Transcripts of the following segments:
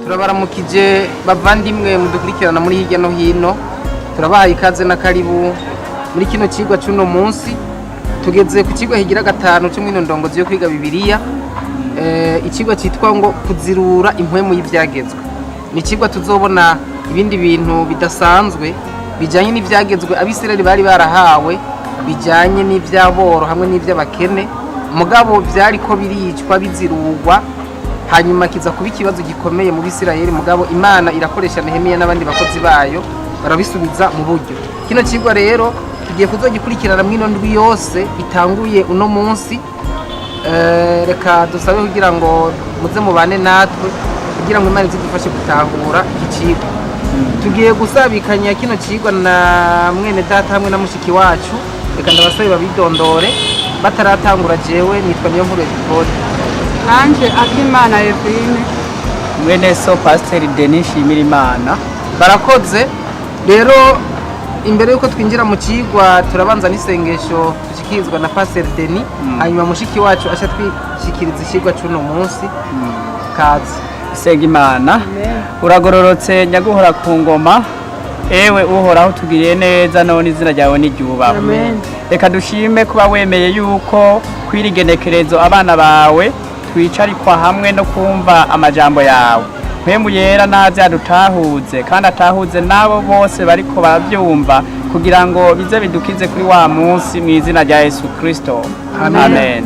Turabaramukije bavandimwe mudukurikirana muri hirya no hino. Turabahaye ikaze na karibu muri kino cigwa c'uno munsi. Tugeze ku cigwa higira gatanu cyo mwino ndongozi yo kwiga Bibiliya. Icigwa citwa ngo kuzirura impwemu y'ivyagezwe. Ni icigwa tuzobona ibindi bintu bidasanzwe bijanye n'ivyagezwe Abisirayeli bari barahawe, bijanye n'ivy'aboro hamwe n'ivy'abakene, mugabo vyariko biricwa bizirurwa, hanyuma kiza kuba ikibazo gikomeye mu Bisirayeli. Mugabo Imana irakoresha Nehemiya n'abandi bakozi bayo, barabisubiza mu buryo. Kino cigwa rero tugiye kuzogikurikirana mwino ndwi yose itanguye uno munsi. Reka dusabe kugira ngo muze mubane natwe, kugira ngo Imana izidufashe gutahura iki cigwa. Tugiye gusabikanya kino cigwa na mwene data hamwe na mushiki wacu. Reka ndabasabe babidondore bataratangura. Jewe nitwa Niyo Nkuru Edipode. Nanje Akimana Evine. Mwene so Pasiteri Denis Nshimirimana. Barakoze. Rero imbere yuko twinjira mu cigwa, turabanza n'isengesho dushikirizwa na Pasiteri Denis, hanyuma mushiki wacu aca twishikiriza icigwa c'uno munsi. Kaze. Senga Imana. Uragororotse nyaguhora ku ngoma, ewe Uhoraho, tugiriye neza, none izina ryawe niryubahwe. Amen. Reka dushime kuba wemeye yuko kw'iri genekerezo abana bawe twicarikwa hamwe no kumva amajambo yawe. Mpwemu Yera naze adutahuze kandi atahuze n'abo bose bariko baravyumva, kugira ngo bize bidukize kuri wa munsi, mu izina rya Yesu Kristo. Amen. Amen.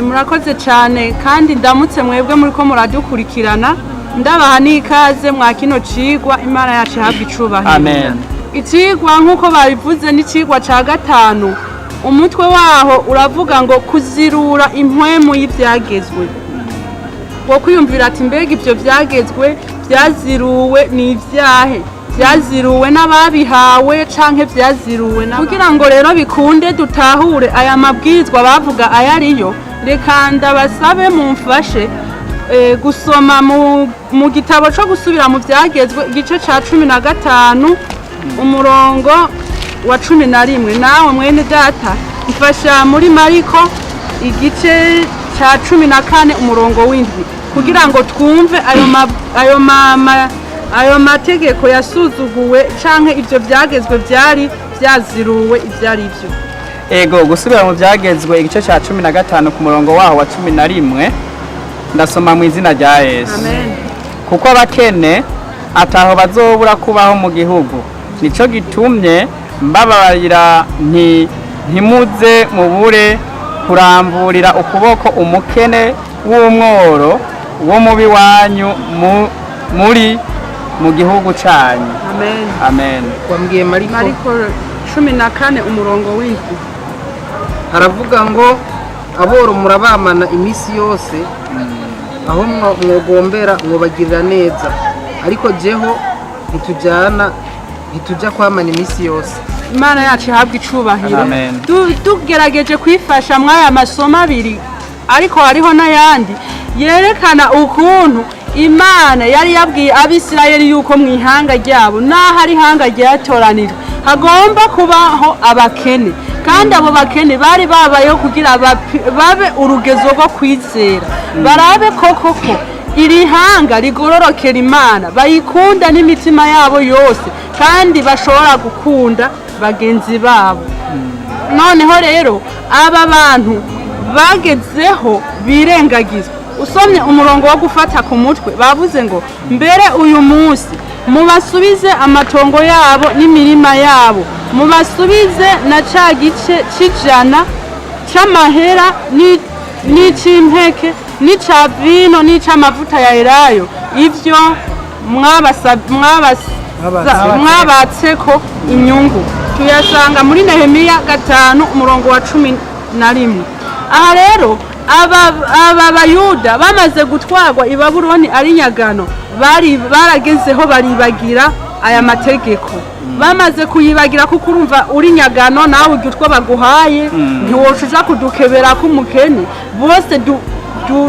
Murakoze cyane, kandi ndamutse mwebwe muri ko muradukurikirana, ndabaha n'ikaze mwa kino cigwa. Imana yacu ihabwa icubahiro. Amen. Icigwa nk'uko babivuze n'icigwa ca gatanu. Umutwe waho uravuga ngo kuzirura impwemu y'ivyagezwe. Wo kwiyumvira ati: mbega ibyo byagezwe byaziruwe ni ibyahe? Byaziruwe n'ababihawe canke byaziruwe? Kugira ngo rero bikunde dutahure aya mabwirizwa bavuga ayo ariyo, reka ndabasabe mumfashe gusoma mu gitabo co gusubira mu byagezwe, igice ca 15, umurongo wa 11. Nawe mwene data, mfasha muri Mariko, igice ca 14, umurongo w'7, kugira ngo twumve ayo mategeko yasuzuguwe canke ivyo vyagezwe vyari vyaziruwe ivyo ari vyo. Ego, gusubira mu byagezwe, igice cya 15, ku murongo waho wa 11, ndasoma mu izina rya Yesu. Amen. Kuko abakene ataho bazobura kubaho mu gihugu, nico gitumye mbabarira nti: ntimuze mubure kuramburira ukuboko umukene w'umworo wo mubi wanyu muri mu gihugu canyu. Amen. Amen. Wambwiye Mariko? Mariko 14, umurongo w'7. Haravuga ngo: aboro murabamana iminsi yose, aho mwogombera mwobagirira neza, ariko jeho ntitujyana, ntitujya kwamana iminsi yose. Imana yacu ihabwa icubahiro. Amen. Tugerageje kwifasha mw'aya masomo abiri, ariko hariho n'ayandi yerekana ukuntu Imana yari yabwiye Abisirayeli yuko mu ihanga ryabo, n'aho ari ihanga ryatoranijwe, hagomba kubaho abakene, kandi abo bakene bari babayeho kugira babe urugezo rwo kwizera, barabe koko ko iri hanga rigororokera Imana, bayikunda n'imitima yabo yose, kandi bashobora gukunda bagenzi babo. Noneho rero aba bantu bagezeho birengagizwa. Usomye umurongo wo gufata ku mutwe, bavuze ngo: mbere uyu munsi mubasubize amatongo yabo n'imirima yabo, mubasubize na ca gice c'ijana c'amahera n'ic'impeke n'ica vino n'ic'amavuta ya elayo, ivyo mwabatseko inyungu. Tuyasanga muri Nehemiya 5, umurongo wa 11. Aha rero aba Bayuda bamaze gutwarwa i Babuloni ari nyagano, bari baragezeho baribagira aya mategeko. Bamaze kuyibagira, kuko urumva uri nyagano nawe urya utwo baguhaye, ntiwoca uja kudukebera k'umukene. Bose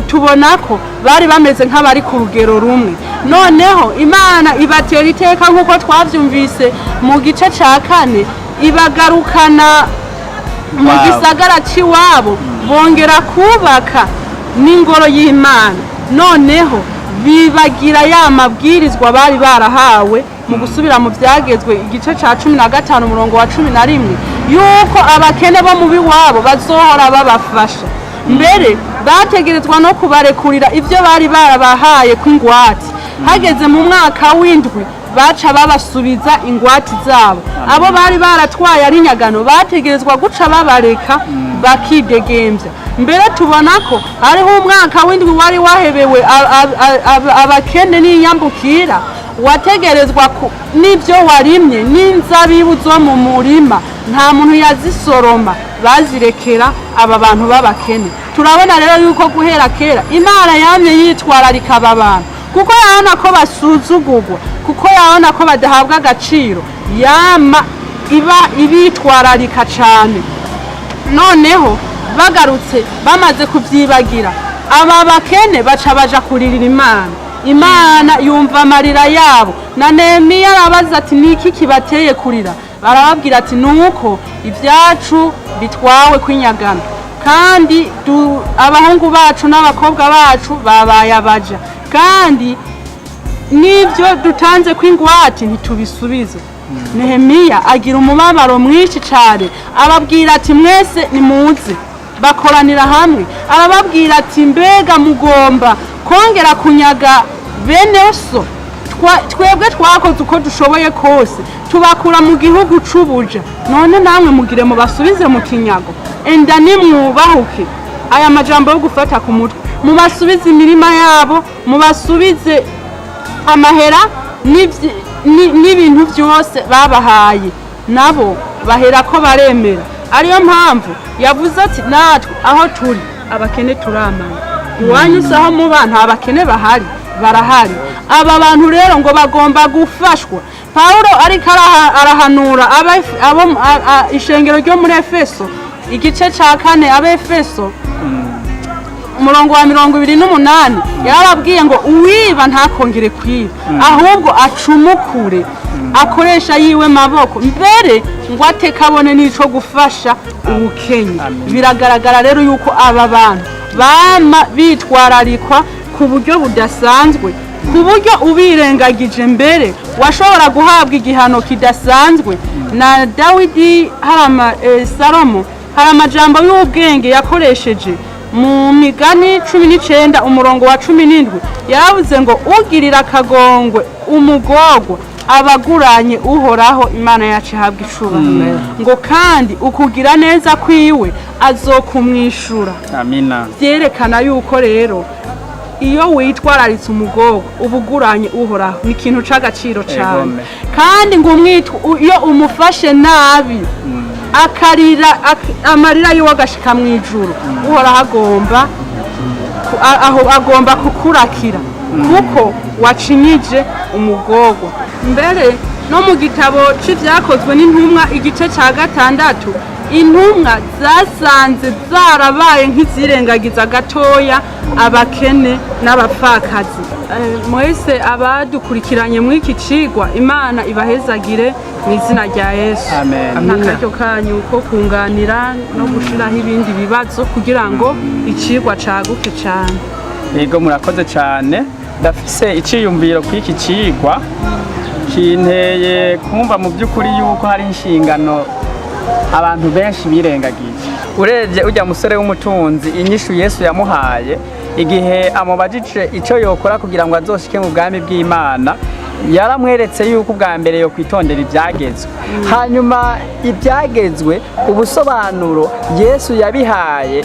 tubona ko bari bameze nk'abari ku rugero rumwe. Noneho Imana ibatera iteka, nk'uko twavyumvise mu gice ca kane, ibagarukana mu gisagara c'iwabo, bongera kubaka n'ingoro y'Imana. Noneho Bibagira ya mabwirizwa bari barahawe mu gusubira mu Byagezwe, igice ca 15, umurongo wa 11, yuko abakene bo mu biwabo bazohora babafasha. Mbere bategerezwa no kubarekurira ibyo bari barabahaye kw'ingwate. Hageze mu mwaka w'indwi, baca babasubiza ingwate zabo. Abo bari baratwaye ari nyagano bategerezwa guca babareka bakidegembya. Mbere tubona ko hariho umwaka w'indwi wari wahebewe abakene n'inyambukira. Wategerezwa n'ibyo warimye n'inzabibu zo mu murima, nta muntu yazisoroma, bazirekera aba bantu b'abakene. Turabona rero yuko guhera kera Imana yamye yitwararika aba bantu, kuko yabona ko basuzugurwa, kuko yabona ko badahabwa agaciro, yama iba ibitwararika cyane. Noneho bagarutse bamaze kubyibagira, aba bakene baca baja kuririra Imana. Imana yumva amarira yabo, na Nehemiya arabaza ati: "Niki kibateye kurira?" Barababwira ati: "Nuko ibyacu bitwawe kwinyagana, kandi abahungu bacu n'abakobwa bacu babaye abaja, kandi n'ibyo dutanze kw'ingwate ntitubisubize." Nehemiya agira umubabaro mwinshi cyane, ababwira ati: "Mwese nimuze." Bakoranira hamwe, arababwira ati: "Mbega mugomba kongera kunyaga bene so? Twebwe twakoze uko dushoboye kose tubakura mu gihugu c'ubuja, none namwe mugire mubasubize mu kinyago? Enda nimwubahuke." Aya majambo yo gufata ku mutwe: mubasubize imirima yabo, mubasubize amahera n'ibintu byose babahaye. Nabo bahera ko baremera. Ariyo mpamvu yavuze ati: "Natwe aho turi abakene turamana." Iwanyu si aho muba nta bakene bahari? Barahari. Aba bantu rero ngo bagomba gufashwa. Pawulo ariko arahanura abo ishengero ryo muri Efeso, igice cya 4, Abefeso, umurongo wa 28, yarababwiye ngo: "Uwiba ntakongere kwiba, ahubwo acumukure akoresha yiwe maboko, mbere ngo ateke abone n'ico gufasha ubukenye." Biragaragara rero yuko aba bantu bama bitwararikwa ku buryo budasanzwe, ku buryo ubirengagije mbere washobora guhabwa igihano kidasanzwe. Na Dawidi harama Salomo hari amajambo y'ubwenge yakoresheje mu Migani 19, umurongo wa 17. Yaravuze ngo: "Ugirira akagongwe umugorwa abaguranye Uhoraho." Imana yacu ihabwa icubahiro. Ngo kandi ukugira neza kwiwe azokumwishura. Amina. Byerekana yuko rero iyo witwararitse umugorwa uba uguranye Uhoraho, ni ikintu c'agaciro cane. Egome. Kandi ngo iyo umufashe nabi akarira, amarira yiwe agashika mu ijuru, Uhoraho agomba aho agomba kukurakira kuko wacinyije umugorwa. Mbere no mu gitabo c'Ivyakozwe n'Intumwa, igice ca 6, intumwa zasanze zarabaye nk'izirengagiza gatoya abakene n'abapfakazi. Mwese abadukurikiranye muri iki cigwa, Imana ibahezagire mu izina rya Yesu. Amen. N'akaryo kanyu ko kunganira no gushiraho ibindi bibazo kugira ngo icigwa caguke cane. Yego, murakoze cyane. Ndafise iciyumviro kuri iki cigwa kinteye kumva mu by'ukuri yuko hari inshingano abantu benshi birengagije. Urebye ujya musore w'umutunzi, inyishu Yesu yamuhaye igihe amubajije icyo yokora kugira ngo azoshike mu bwami bw'Imana, yaramweretse yuko ubwa mbere yo kwitondera ibyagezwe. Hanyuma ibyagezwe, ubusobanuro Yesu yabihaye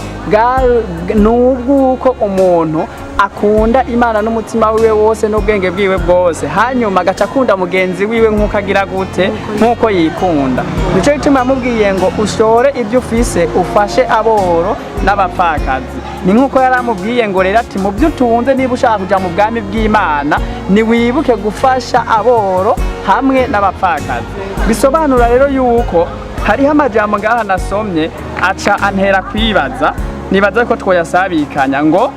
ni ubw'uko umuntu akunda Imana n'umutima wiwe wose n'ubwenge bwiwe bwose, hanyuma agaca akunda mugenzi wiwe nk'uko agira gute? Nk'uko yikunda. Nico gituma yamubwiye ngo: "Ushore ibyo ufise ufashe aboro n'abapfakazi." Ni nk'uko yari amubwiye ngo rero ati: "Mu byo utunze, niba ushaka kuja mu bwami bw'Imana, niwibuke gufasha aboro hamwe n'abapfakazi." Bisobanura rero yuko hariho amajambo ngaha nasomye aca antera kwibaza, nibaza ko twoyasabikanya, ngo: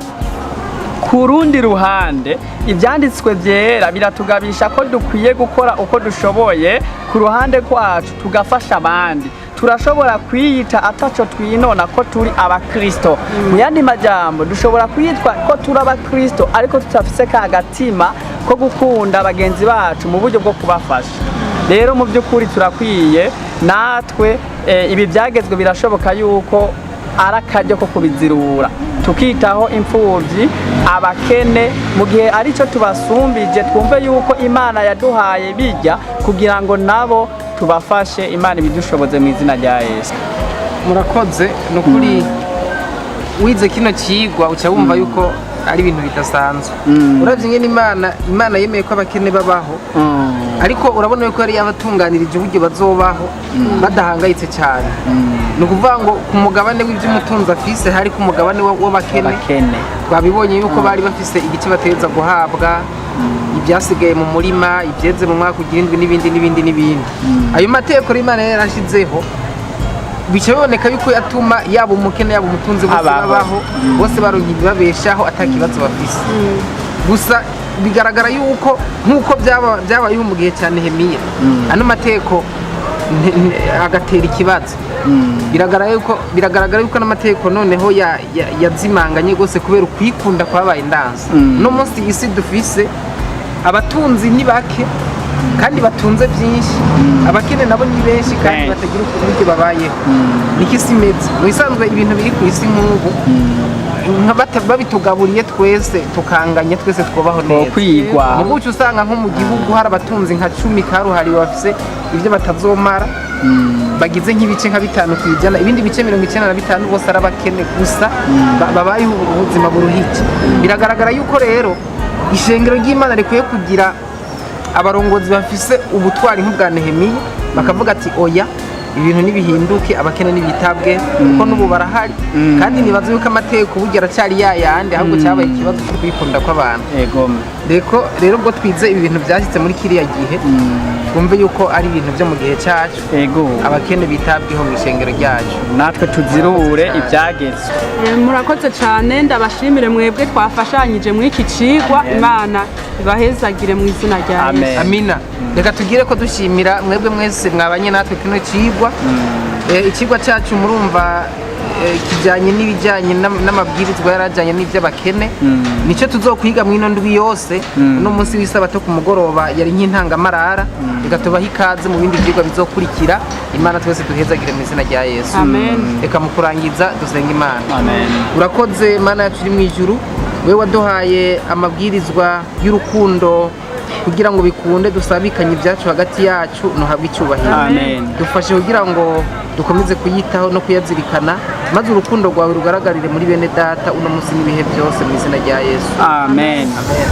"Ku rundi ruhande, ibyanditswe byera biratugabisha ko dukwiye gukora uko dushoboye ku ruhande rwacu tugafasha abandi." Turashobora kwiyita ataco twinona ko turi abakristo. Mu yandi majambo, dushobora kwitwa ko turi abakristo ariko tutafise ka gatima ko gukunda bagenzi bacu mu buryo bwo kubafasha. Rero mu by'ukuri turakwiye natwe, ibi byagezwe birashoboka yuko ari akaryo ko kubizirura, tukitaho imfubyi, abakene, mu gihe aricyo tubasumbije. Twumve yuko Imana yaduhaye bijya kugira ngo nabo tubafashe. Imana ibidushoboze mu izina rya Yesu. Murakoze. Ni ukuri, wize kino kigwa uca wumva yuko ari ibintu bidasanzwe. Uravye ingene Imana yemeye ko abakene babaho, ariko urabona yuko yari yabatunganirije uburyo bazobaho badahangayitse cyane. Ni ukuvuga ngo ku mugabane w'iby'umutunzi afise, hari ku mugabane w'abakene. Abakene. Twabibonye yuko bari bafise igice bategereza guhabwa, ibyasigaye mu murima, ibyeze mu mwaka ugira indwi, n'ibindi n'ibindi n'ibindi. Ayo mateko rero Imana yari yarashizeho, bica biboneka yuko yatuma yaba umukene, yaba umutunzi, bose abaho. Babaho bose, baronka ibibabeshaho ata kibazo bafise. Gusa bigaragara yuko nk'uko byabayeho mu gihe cya Nehemiya, ano mateko agatera ikibazo. Biragaragara yuko n'amategeko noneho yazimanganye rwose kubera ukwikunda kwabaye ndanze. No munsi isi dufise abatunzi ni bake kandi batunze byinshi, abakene nabo ni benshi kandi benshi. Batagira uburyo babayeho. Niko isi imeze mu bisanzwe. Ibintu biri ku isi nk'ubu nka babitugaburiye twese, tukanganya twese, twubaho neza. Kwigwa. Mu guca usanga nko mu gihugu hari abatunzi nka 10 karuhariwe bafise ibyo batazomara, bagize nk'ibice nka 5%, ibindi bice 95 bose ari abakene gusa, babayeho ubuzima buruhije. Biragaragara yuko rero ishengero ry'Imana rikwiye kugira abarongozi bafise ubutwari nk'ubwa Nehemiya, bakavuga ati: "Oya, ibintu nibihinduke, abakene nibitabwe," kuko n'ubu barahari. Kandi nibaza yuko amategeko burya aracyari yayandi, ahubwo cyabaye ikibazo cyo kwikunda kw'abantu. Egome. Reko rero ubwo twize ibi bintu byashyitse muri kiriya gihe, twumve yuko ari ibintu byo mu gihe cyacu. Abakene bitabweho mu ishengero ryacu. Natwe tuzirure ibyagezwe. Murakoze cyane. Ndabashimire mwebwe twafashanyije muri iki cigwa. Amen. Imana ibahezagire mu izina rya Amen. Yesu. Amina. Reka tugire ko dushimira mwebwe mwese mwabanye natwe kino cigwa. Ikigwa cyacu murumva kijyanye n'ibijyanye n'amabwirizwa yarajyanye n'iby'abakene. Nicyo tuzokwiga mw'ino ndwi yose. Uno munsi w'isabato ku mugoroba yari nk'intangamarara. Reka tubahe ikaze mu bindi byigwa bizokurikira. Imana twese duhezagire mu izina rya Yesu. Amen. Reka mu kurangiza dusenga Imana. Amen. Urakoze Mana yacu uri mu ijuru, we waduhaye amabwirizwa y'urukundo kugira ngo bikunde dusabikanye ibyacu hagati yacu. Ntuhabwe icyubahiro. Amen. Dufashe kugira ngo dukomeze kuyitaho no kuyazirikana, maze urukundo rwawe rugaragarire muri bene data uno munsi n'ibihe byose, mu izina rya Yesu. Amen. Amen.